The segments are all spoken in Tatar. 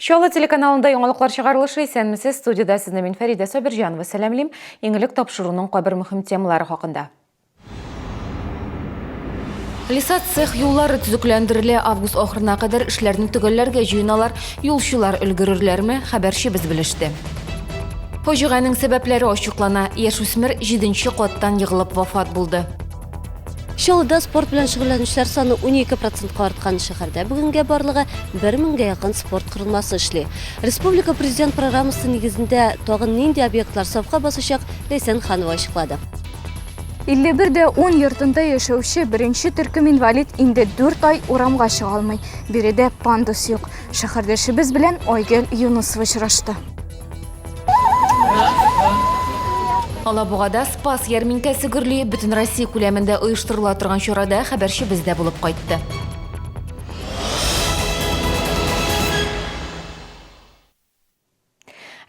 Чаллы телеканалында яңалыклар чыгарылышы. Исәнмесез, студиядә сезне мин Фәридә Сабирҗанова сәламлим. Иң элек тапшыруның кайбер мөһим темалары хакында. Леса цех юллары төзекләндерелә. Август ахырына кадәр эшләрне төгәлләргә җыеналар. Юлчылар өлгерерләрме? Хәбәрчебез белеште. Фаҗиганең сәбәпләре ачыклана. Яшүсмер җиденче каттан егылып вафат булды. Чаллыда спорт белән шөгыльләнүчеләр саны 12 процентка арткан. Шәһәрдә бүгенгә барлыгы бер меңгә якын спорт корылмасы эшли. Республика Президент программасы нигезендә тагын нинди объектлар сафка басачак, Ләйсән Ханова ачыклады. 51 дә 10 йортында яшәүче беренче төркем инвалид инде 4 ай урамга чыга алмый. Биредә пандус юк. Шәһәрдәшебез белән Айгөл Юнысова очрашты. Алабугада Спас ярминкәсе гөрли. Бөтенроссия күләмендә оештырыла торган чарада хәбәрчебез дә булып кайтты.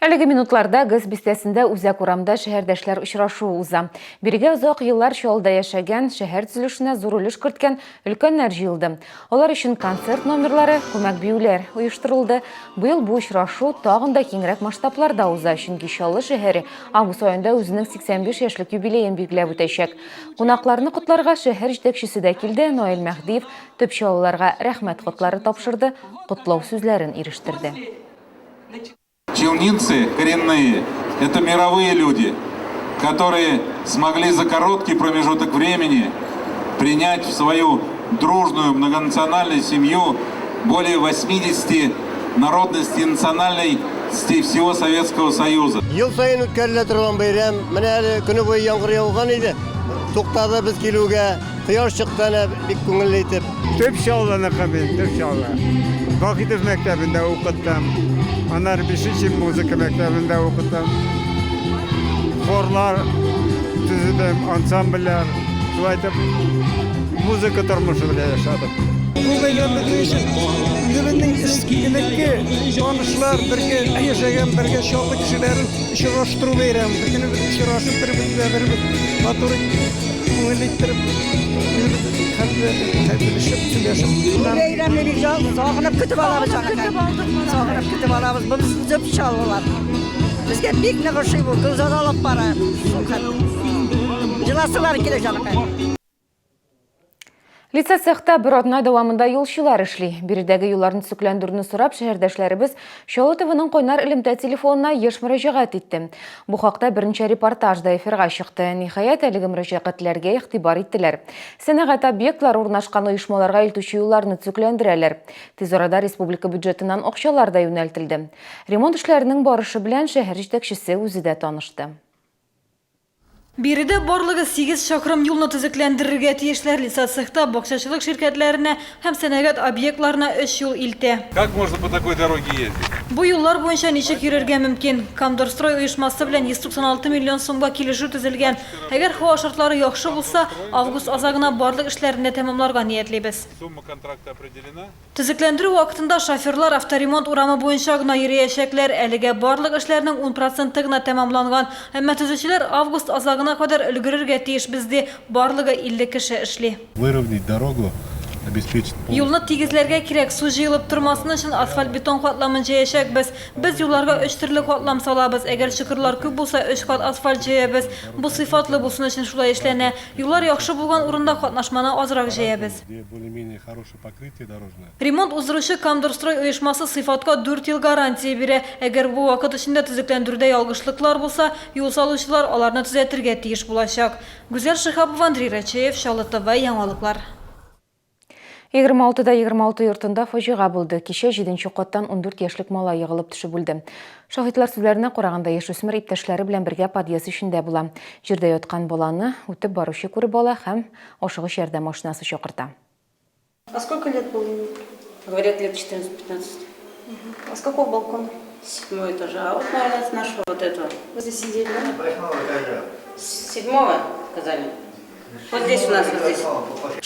Әлеге минутларда ГЭС бистәсендә үзәк урамда шәһәрдәшләр очрашуы уза. Бирегә озак еллар Чаллыда яшәгән, шәһәр төзелешенә зур өлеш керткән өлкәннәр җыелды. Алар өчен концерт номерлары, күмәк биюләр оештырылды. Быел бу очрашу тагын да киңрәк масштабларда уза, чөнки Чаллы шәһәре август аенда үзенең 85 яшьлек юбилеен билгеләп үтәчәк. Кунакларны котларга шәһәр җитәкчесе дә килде, Наил Мәһдиев төп чаллыларга рәхмәт хатлары тапшырды, котлау сүзләрен ирештерде. Челнинцы коренные, это мировые люди, которые смогли за короткий промежуток времени принять в свою дружную многонациональную семью более 80 народностей и национальностей всего Советского Союза. Ел саен үткәрелә торган бәйрәм. Менә әле көне буе яңгыр яуган иде. Туктады без килүгә. Кояш чыкты әнә бик күңелле итеп. Төп Чаллыныкы мин, Төп Чаллы. Вахитов мәктәбендә укыттым. Аннары бишенче музыка мәктәбендә укыттым. Хорлар төзедем, ансамбльләр. Шулай итеп, музыка тормышы белән яшәдем. Бу бәйрәм безнең өчен үзебезнең элекке танышлар, бергә яшәгән, бергә Чаллы кешеләрен очраштыру бәйрәме. Бер көнебез очрашып, беребез белән беребез матур итеп, күңелле иттереп, үзебез хәл белешеп, сөйләшеп. Бу бәйрәмне бик сагынып көтеп алабыз, җаныкай. Сагынып көтеп алабыз. Бу без төп чаллылар. Безгә бик нык ошый бу. Гөлзада алып бара. Шул хәтле. Җыласылар килә, җаныкай. Лицей цехта бер атна дәвамында юлчылар эшли. Биредәге юлларны төзекләндерүне сорап, шәһәрдәшләребез Чаллы ТВның кайнар элемтә телефонына еш мөрәҗәгать итте. Бу хакта берничә репортаж да эфирга чыкты. Ниһаять, әлеге мөрәҗәгатьләргә игътибар иттеләр. Сәнәгать объектлары урнашкан оешмаларга илтүче юлларны төзекләндерәләр. Тиз арада республика бюджетыннан акчалар да юнәлтелде. Ремонт эшләренең барышы белән шәһәр җитәкчесе үзе дә танышты. Биредә барлыгы сигез чакрым юлны төзекләндерергә тиешләр. Лесоцехта бакчачылык ширкәтләренә һәм сәнәгать объектларына өч юл илтә. Как можно по такой дороге ездить? Бу юллар буенча ничек йөрергә мөмкин? Камдорстрой оешмасы белән 196 миллион сумга килешү төзелгән. Әгәр һава шартлары яхшы булса, август азагына барлык эшләрне дә тәмамларга ниятлибез. Сумма контракта определена. Төзекләндерү вакытында шоферлар Авторемонт урамы буенча гына йөриячәкләр. Әлегә барлык эшләрнең ун проценты гына тәмамланган. Әмма төзүчеләр август азагына кадәр өлгерергә тиешбез, ди. Барлыгы 50 кеше эшли. Выровнять дорогу, обеспечить полностью. Юлны тигезләргә кирәк, су җыелып тормасын өчен асфальт-бетон катламын җәячәкбез. Без юлларга өч төрле катлам салабыз. Әгәр чокырлар күп булса, өч кат асфальт җәябез. Бу сыйфатлы булсын өчен шулай эшләнә. Юллар яхшы булган урында катнашманы азрак җәябез. Где более-менее хорошее покрытие дорожное. Ремонт уздыручы Камдорстрой оешмасы сыйфатка дүрт ел гарантия бирә. Әгәр бу вакыт эчендә төзекләндерүдә ялгышлыклар булса, юл салучылар аларны төзәтергә тиеш булачак. Гүзәл Шиһапова, Андрей Рачеев, Чаллы ТВ, яңалыклар. 26 да 26 йортында фаҗига булды. Кичә җиденче каттан 14 яшьлек малай егылып төшеп үлде. Шаһитлар сүзләренә караганда, яшүсмер иптәшләре белән бергә подъезд эчендә була. Җирдә яткан баланы үтеп баручы күреп ала һәм ашыгыч ярдәм машинасы чакырта. А сколько лет было ему? Говорят, лет 14-15. А с какого балкона? С седьмого этажа. А вот, наверное, с нашего вот этого. Вы здесь сидели, да? Восьмого этажа. С седьмого, сказали. Вот здесь у нас, вот здесь.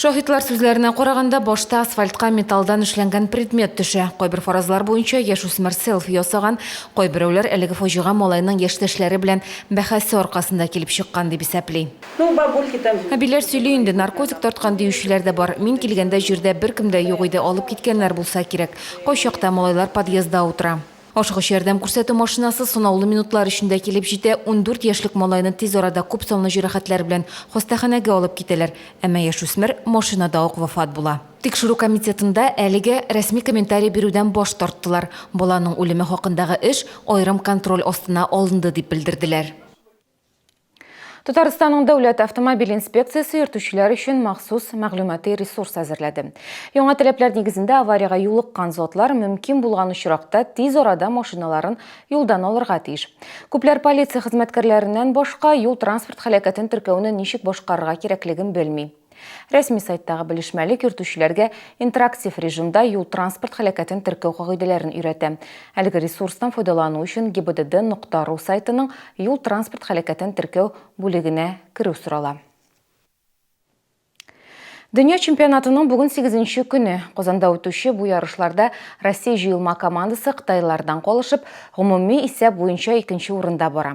Шаһитлар сүзләренә караганда, башта асфальтка металлдан эшләнгән предмет төшә. Кайбер фаразлар буенча, яшүсмер селфи ясаган, кайберәүләр әлеге фаҗига малайның яшьтәшләре белән бәхәсе аркасында килеп чыккан дип исәпли. Ну, бабульки там. Әбиләр сөйли инде, наркотик тарткан диючеләр дә бар. Мин килгәндә җирдә беркем дә юк иде, алып киткәннәр булса кирәк. Кайчакта малайлар подъездда утыра. Ашыгыч ярдәм күрсәтү машинасы санаулы минутлар эчендә килеп җитә, 14 яшьлек малайны тиз арада күп санлы җәрәхәтләр белән хастаханәгә алып китәләр, әмма яшүсмер машинада ук вафат була. Тикшерү комитетында әлегә рәсми комментарий бирүдән баш тарттылар. Баланың үлеме хакындагы эш аерым контроль астына алынды дип белдерделәр. Татарстанның дәүләт автомобиль инспекциясе йөртүчеләр өчен махсус мәгълүмати ресурс әзерләде. Яңа таләпләр нигезендә авариягә юлыккан затлар мөмкин булган очракта тиз арада машиналарын юлдан алырга тиеш. Күпләр полиция хезмәткәрләреннән башка юл-транспорт һәлакәтен теркәүне ничек башкарырга кирәклеген белми. Рәсми сайттагы белешмәлек йөртүчеләргә интерактив режимда юл-транспорт һәлакәтен теркәү кагыйдәләрен өйрәтә. Әлеге ресурстан файдалану өчен ГИБДД нокта ру сайтының юл-транспорт һәлакәтен теркәү бүлегенә керү сорала. Дөнья чемпионатының бүген сигезенче көне. Казанда үтүче бу ярышларда Россия җыелма командасы кытайлардан калышып, гомуми исәп буенча икенче урында бара.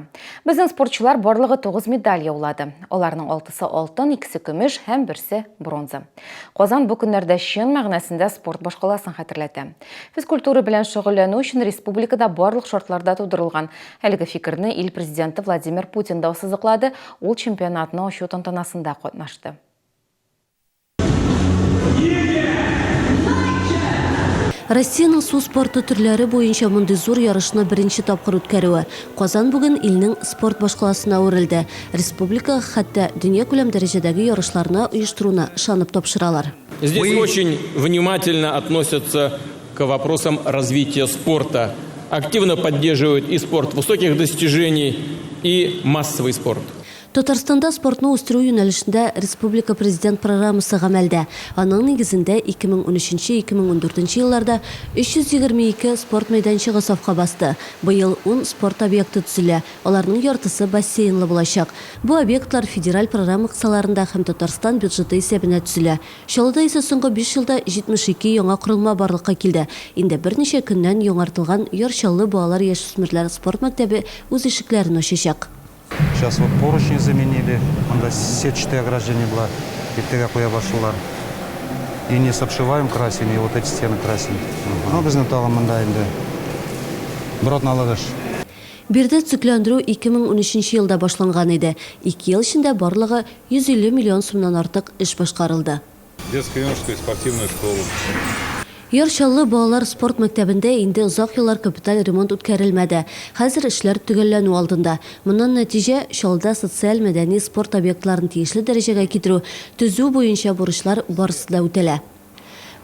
Безнең спортчылар барлыгы 9 медаль яулады. Аларның алтысы алтын, икесе көмеш һәм берсе бронза. Казан бу көннәрдә чын мәгънәсендә спорт башкаласын хәтерләтә. Физкультура белән шөгыльләнү өчен республикада барлык шартлар да тудырылган. Әлеге фикерне ил Президенты Владимир Путин да ассызыклады, ул чемпионатны ачу тантанасында катнашты. Россиянең су спорты төрләре буенча мондый зур ярышны беренче тапкыр үткәрүе. Казан бүген илнең спорт башкаласына әверелде. Республикага хәтта дөньякүләм дәрәҗәдәге ярышларны оештыруны ышанып тапшыралар. Здесь очень внимательно относятся к вопросам развития спорта. Активно поддерживают и спорт высоких достижений, и массовый спорт. Татарстанда спортны үстерү юнәлешендә республика Президент программасы гамәлдә. Аның нигезендә 2013-2014 елларда 322 спорт мәйданчыгы сафка басты. Быел ун спорт объекты төзелә, аларның яртысы бассейнлы булачак. Бу объектлар федераль программа кысаларында һәм Татарстан бюджеты исәбенә төзелә. Чаллыда исә соңгы биш елда 72 яңа корылма барлыкка килде. Инде берничә көннән яңартылган Яр Чаллы балалар-яшүсмерләр спорт мәктәбе үз ишекләрен ачачак. Сейчас вот поручни заменили, анда сетчатое ограждение было, иртәгә куя башлыйлар. И низ обшиваем, красим, и вот эти стены красим. Ну, безнең тагын монда инде бер атналык эш. Биредә төзекләндерү 2013 елда башланган иде. Ике ел эчендә барлыгы 150 миллион сумнан артык эш башкарылды. Детско-юношескую спортивную школу. Яр Чаллы балалар спорт мәктәбендә инде озак еллар капиталь ремонт үткәрелмәде. Хәзер эшләр төгәлләнү алдында. Моннан нәтиҗә, Чаллыда социаль-мәдәни спорт объектларын тиешле дәрәҗәгә китерү, төзү буенча бурычлар барысы да үтәлә.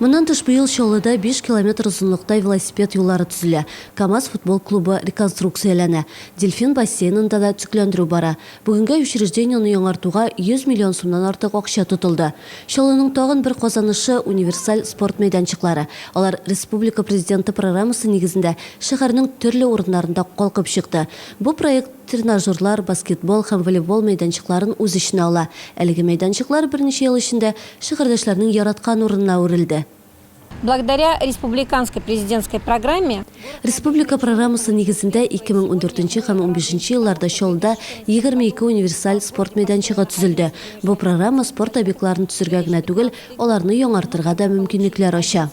Моннан тыш, быел Чаллыда биш километр озынлыкта велосипед юллары төзелә, КАМАЗ футбол клубы реконструкцияләнә, Дельфин бассейнында да төзекләндерү бара. Бүгенгә учреждениене яңартуга 100 миллион сумнан артык акча тотылды. Чаллының тагын бер казанышы, универсаль спорт мәйданчыклары. Алар республика Президенты программасы нигезендә шәһәрнең төрле урыннарында калкып чыкты. Бу проект тренажерлар, баскетбол һәм волейбол мәйданчыкларын үз эченә ала. Әлеге мәйданчыклар берничә ел эчендә шәһәрдәшләрнең яраткан урынына әверелде. Благодаря республиканской президентской программе. Республика программасы нигезендә 2014 нче һәм унбишенче елларда Чаллыда 22 универсаль спорт мәйданчыгы төзелде. Бу программа спорт объектларын төзергә генә түгел, аларны яңартырга да мөмкинлекләр ача.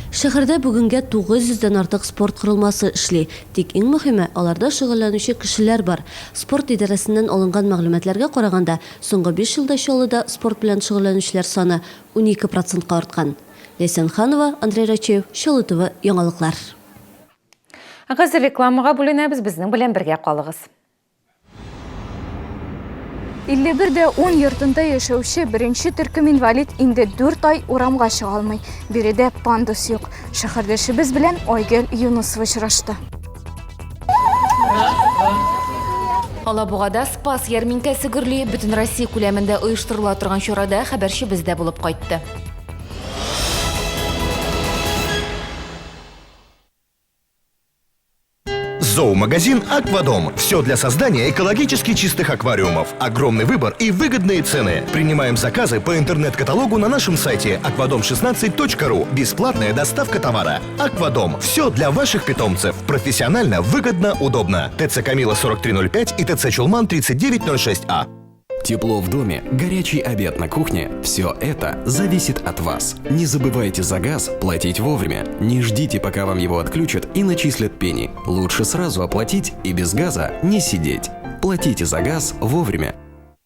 Шәһәрдә бүгенгә 900 дән артык спорт корылмасы эшли. Тик иң мөһиме, аларда шөгыльләнүче кешеләр бар. Спорт идарәсеннән алынган мәгълүматларга караганда, соңгы биш елда Чаллыда спорт белән шөгыльләнүчеләр саны 12 процентка арткан. Ләйсән Ханова, Андрей Рачеев, Чаллы ТВ яңалыклар. Ә хәзер рекламага бүленәбез, безнең белән бергә калыгыз. 51 дә 10 йортында яшәүче беренче төркем инвалид инде 4 ай урамга чыга алмый. Биредә пандус юк. Шәһәрдәшебез белән Айгөл Юнусова очрашты. Алабугада Спас ярминкәсе гөрли. Бөтен Россия күләмендә оештырыла торган чарада хәбәрчебез дә булып кайтты. Зоомагазин «Аквадом». Все для создания экологически чистых аквариумов. Огромный выбор и выгодные цены. Принимаем заказы по интернет-каталогу на нашем сайте akvadom16.ru. Бесплатная доставка товара. «Аквадом». Все для ваших питомцев. Профессионально, выгодно, удобно. ТЦ «Камила» 4305 и ТЦ «Чулман» 3906А. Тепло в доме, горячий обед на кухне – все это зависит от вас. Не забывайте за газ платить вовремя. Не ждите, пока вам его отключат и начислят пени. Лучше сразу оплатить и без газа не сидеть. Платите за газ вовремя.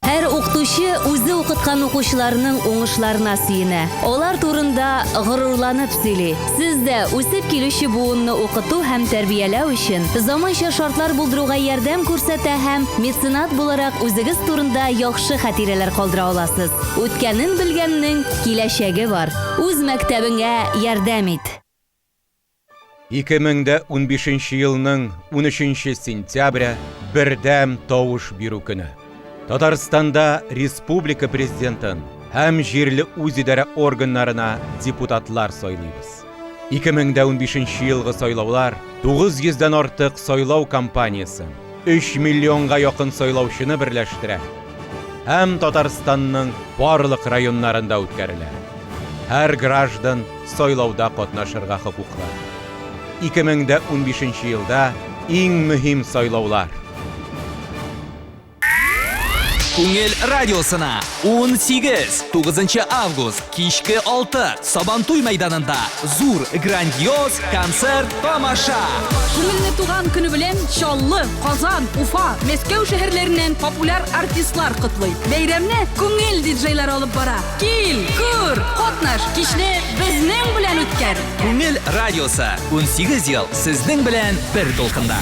Һәр укытучы үзе укыткан укучыларының уңышларына сөенә, алар турында горурланып сөйли. Сез дә үсеп килүче буынны укыту һәм тәрбияләү өчен заманча шартлар булдыруга ярдәм күрсәтә һәм меценат буларак үзегез турында яхшы хатирәләр калдыра аласыз. Үткәнен белгәннең киләчәге бар. Үз мәктәбеңә ярдәм ит! 2015 елның 13 сентябре бердәм тавыш бирү көне. Татарстанда республика президентын һәм җирле үзидарә органнарына депутатлар сайлыйбыз. 2015 елгы сайлаулар 900 дән артык сайлау кампаниясен, 3 миллионга якын сайлаучыны берләштерә һәм Татарстанның барлык районнарында үткәрелә. Һәр граждан сайлауда катнашырга хокуклы. 2015 елда иң мөһим сайлаулар. Күңел радиосына 18, 9 август, кичке 6, Сабантуй мәйданында зур грандиоз концерт тамаша. Күңелне туган көне белән Чаллы, Казан, Уфа, Мәскәү шәһәрләреннән популяр артистлар котлый. Бәйрәмне күңел диджейлары алып бара. Кил, күр, катнаш, кичне безнең белән үткәр! Күңел радиосы, 18 ел сезнең белән бер дулкында.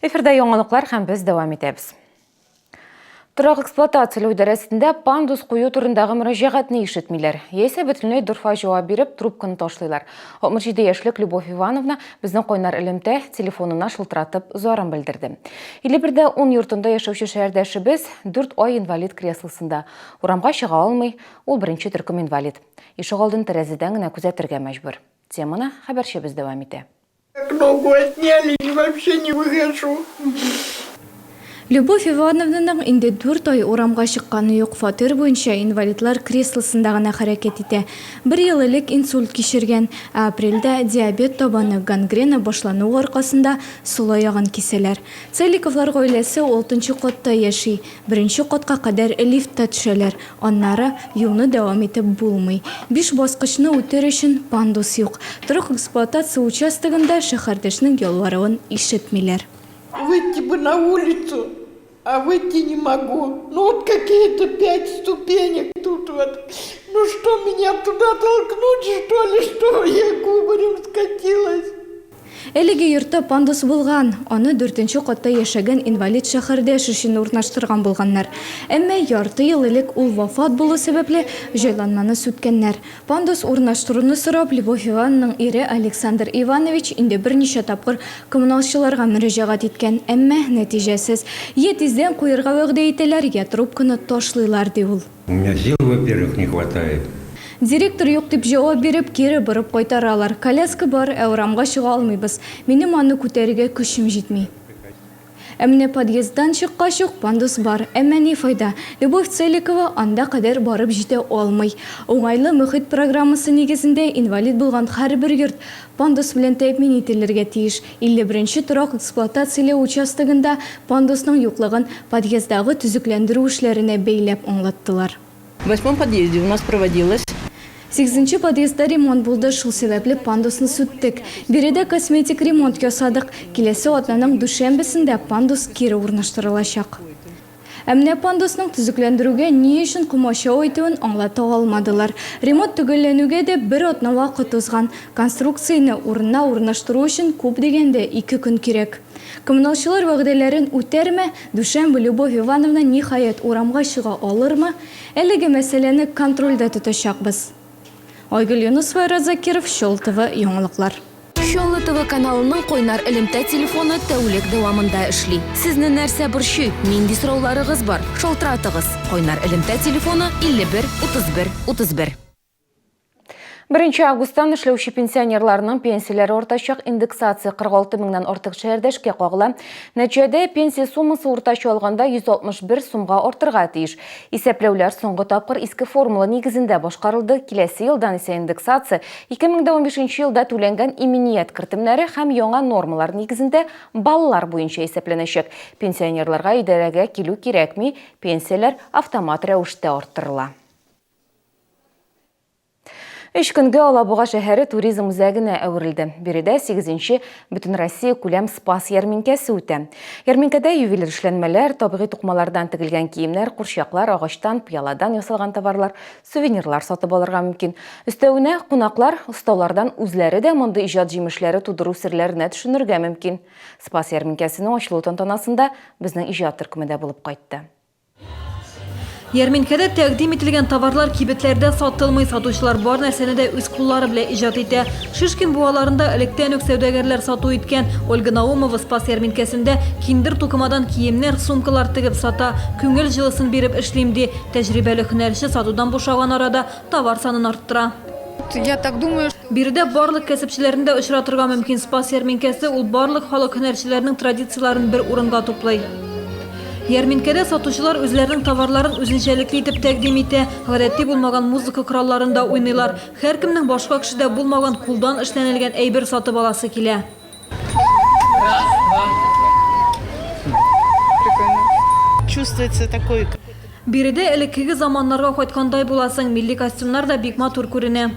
Эфирда яңалыклар һәм без дәвам итәбез. Торак эксплуатацияләү идарәсендә пандус кую турындагы мөрәҗәгатьне ишетмиләр. Яисә бөтенләй дорфа җавап биреп, трубканы ташлыйлар. 67 яшьлек Любовь Ивановна безнең кайнар элемтә телефонына шылтыратып зарын белдерде. 51 дә 10 йортында яшәүче шәһәрдәшебез 4 ай инвалид креслосында. Урамга чыга алмый, ул беренче төркем инвалид. Ишегалдын тәрәзәдән генә күзәтергә мәҗбүр. Теманы хәбәрчебез дәвам итә. Ногу отняли, вообще не выхожу. Любовь Ивановнаның инде дүрт ай урамга чыкканы юк, фатир буенча инвалидлар креслосында гына хәрәкәт итә. Бер ел элек инсульт кичергән, ә апрельдә диабет табаны гангрена башлануы аркасында сул аягын кисәләр. Целиковлар гаиләсе алтынчы катта яши. Беренче катка кадәр лифтта төшәләр, аннары юлны дәвам итеп булмый. Биш баскычны үтер өчен пандус юк. Торак эксплуатация участогында шәһәрдәшнең ялваруын ишетмиләр. Выйти бы на улицу, а выйти не могу. Ну вот какие-то пять ступенек тут вот. Ну что, меня туда толкнуть, что ли, что я кубарем скатилась? Әлеге йортта пандус булган, аны дүртенче катта яшәгән инвалид шәһәрдәш өчен урнаштырган булганнар. Әмма ярты ел элек ул вафат булу сәбәпле, җайланманы сүткәннәр. Пандус урнаштыруны сорап, Любовь Ивановнаның ире Александр Иванович инде берничә тапкыр коммуналчыларга мөрәҗәгать иткән, әмма нәтиҗәсез. Йә тиздән куерга вәгъдә итәләр, йә трубканы ташлыйлар, ди ул. У меня сил, во-первых, не хватает. Директор юк дип җавап биреп, кире борып кайтаралар. Коляска бар, ә урамга чыга алмыйбыз. Минем аны күтәрергә көчем җитми. Ә менә подъезддан чыккач ук пандус бар. Әмма ни файда? Любовь Целикова анда кадәр барып җитә алмый. Уңайлы мохит программасы нигезендә инвалид булган һәрбер йорт пандус белән тәэмин ителергә тиеш. 51 нче торак эксплуатацияләү участогында пандусның юклыгын подъезддагы төзекләндерү эшләренә бәйләп аңлаттылар. В восьмом подъезде у нас проводилась. Сигезенче подъездда ремонт булды, шул сәбәпле пандусны сүттек. Биредә косметик ремонт ясадык. Киләсе атнаның дүшәмбесендә пандус кире урнаштырылачак. Ә менә пандусның төзекләндерүгә ни өчен комачау итүен аңлата алмадылар. Ремонт төгәлләнүгә дә бер атна вакыт узган. Конструкцияне урынына урнаштыру өчен күп дигәндә ике көн кирәк. Коммуналчылар вәгъдәләрен үтәрме? Дүшәмбе Любовь Ивановна, ниһаять, урамга чыга алырмы? Әлеге мәсьәләне контрольдә тотачакбыз. Айгөл Юнысова, Айрат Закиров, Чаллы ТВ, яңалыклар. Чаллы ТВ каналының кайнар элемтә телефоны тәүлек дәвамында эшли. Сезне нәрсә борчый, нинди сорауларыгыз бар, шалтыратыгыз. Кайнар элемтә телефоны 51 31 31. Беренче августтан эшләүче пенсионерларның пенсияләре артачак, индексация 46 меңнән артык шәһәрдәшкә кагыла. Нәтиҗәдә пенсия суммасы уртача алганда 161 сумга артырга тиеш. Исәпләүләр соңгы тапкыр иске формула нигезендә башкарылды, киләсе елдан исә индексация 2015 елда түләнгән иминият кертемнәре һәм яңа нормалар нигезендә баллар буенча исәпләнәчәк. Пенсионерларга идарәгә килү кирәкми, пенсияләр автомат рәвештә арттырыла. Өч көнгә Алабуга шәһәре туризм үзәгенә әверелде. Биредә 8-нче Бөтенроссия күләм Спас ярминкәсе үтә. Ярминкәдә ювелир эшләнмәләр, табигый тукымалардан тегелгән киемнәр, курчаклар, агачтан, пыяладан ясалган товарлар, сувенирлар сатып алырга мөмкин. Өстәвенә, кунаклар осталардан үзләре дә мондый иҗат җимешләре тудыру серләренә төшенергә мөмкин. Спас ярминкәсенең ачылу тантанасында безнең иҗат төркеме дә булып кайтты. Ярминкәдә тәкъдим ителгән товарлар кибетләрдә сатылмый, сатучылар бар нәрсәне дә үз куллары белән иҗат итә. Шишкин буаларында электән үк сәүдәгәрләр сату иткән. Ольга Наумова Спас ярминкәсендә киндер тукымадан киемнәр, сумкалар тегеп сата. Күңел җылысын биреп эшлим, ди. Тәҗрибәле һөнәрче сатудан бушаган арада товар санын арттыра. Я так думаю, что. Биредә барлык кәсепчеләрне дә очратырга мөмкин. Спас ярминкәсе ул барлык халык һөнәрчеләренең традицияләрен бер урынга туплый. Ярминкәдә сатучылар үзләренең товарларын үзенчәлекле итеп тәкъдим итә, гадәти булмаган музыка коралларында уйныйлар. Һәркемнең башка кешедә булмаган кулдан эшләнелгән әйбер сатып аласы килә. Чувствуется такой. Биредә элеккеге заманнарга кайткандай буласың, милли костюмнар да бик матур күренә.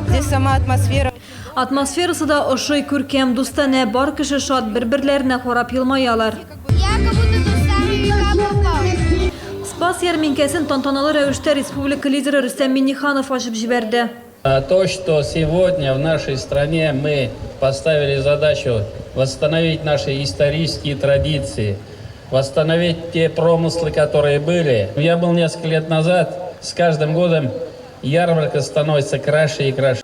Здесь сама атмосфера. Атмосферасы да ошый, күркәм, дустанә, бар кеше шат, бер-берләренә карап елмаялар. Я как будто тут в старые века попал. Спас ярминкәсен тантаналы рәвештә республика лидеры Рөстәм Миңнеханов ачып җибәрде. То, что сегодня в нашей стране мы поставили задачу восстановить наши исторические традиции, восстановить те промыслы, которые были. Я был несколько лет назад, с каждым годом ярмарка становится краше и краше.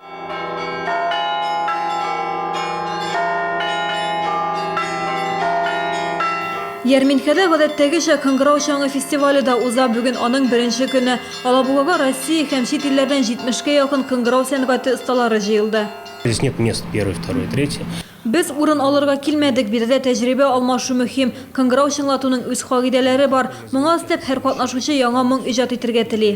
Ярминкәдә гадәттәгечә Кыңгырау чаңы фестивале дә уза. Бүген аның беренче көне. Алабугага Россия һәм чит илләрдән 70-кә якын кыңгырау сәнгате осталары җыелды. Здесь нет мест первый, второй, третий. Без урын алырга килмәдек, биредә тәҗрибә алмашу мөһим. Кыңгырау чыңлатуның үз кагыйдәләре бар. Моңа өстәп, һәр катнашучы яңа моң иҗат итергә тели.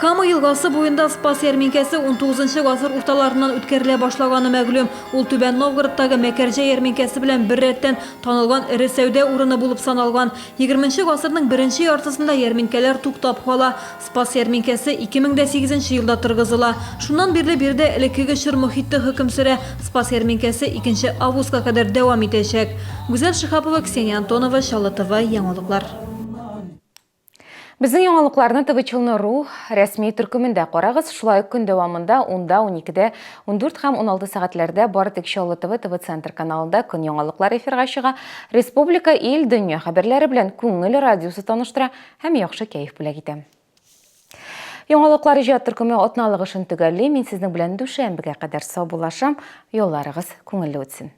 Кама елгасы буенда Спас ярминкәсе унтугызынчы гасыр урталарыннан үткәрелә башлаганы мәгълүм. Ул Түбән Новгородтагы Мәкәрҗә ярминкәсе белән беррәттән танылган эре сәүдә урыны булып саналган. Егерменче гасырның беренче яртысында ярминкәләр туктап кала. Спас ярминкәсе 2008 нче елда торгызыла. Шуннан бирле биредә элеккеге чор мохите хөкем сөрә. Спас ярминкәсе 2 августка кадәр дәвам итәчәк. Гүзәл Шиһапова, Ксения Антонова, Чаллы ТВ, Яңалыклар. Безнең яңалыкларны ТВ Челны ру рәсми төркемендә карагыз. Шулай ук көн дәвамында 10-да, 12-дә, 14 һәм 16 сәгатьләрдә бары тик Чаллы ТВ ТВ Центр каналында көн яңалыклары эфирга чыга. Республика, ил, дөнья хәбәрләре белән Күңел радиосы таныштыра һәм яхшы кәеф бүләк итә. Яңалыклар иҗат төркеме атналык эшен төгәлли. Мин сезнең белән дүшәмбегә кадәр саубуллашам. Ялларыгыз күңелле үтсен.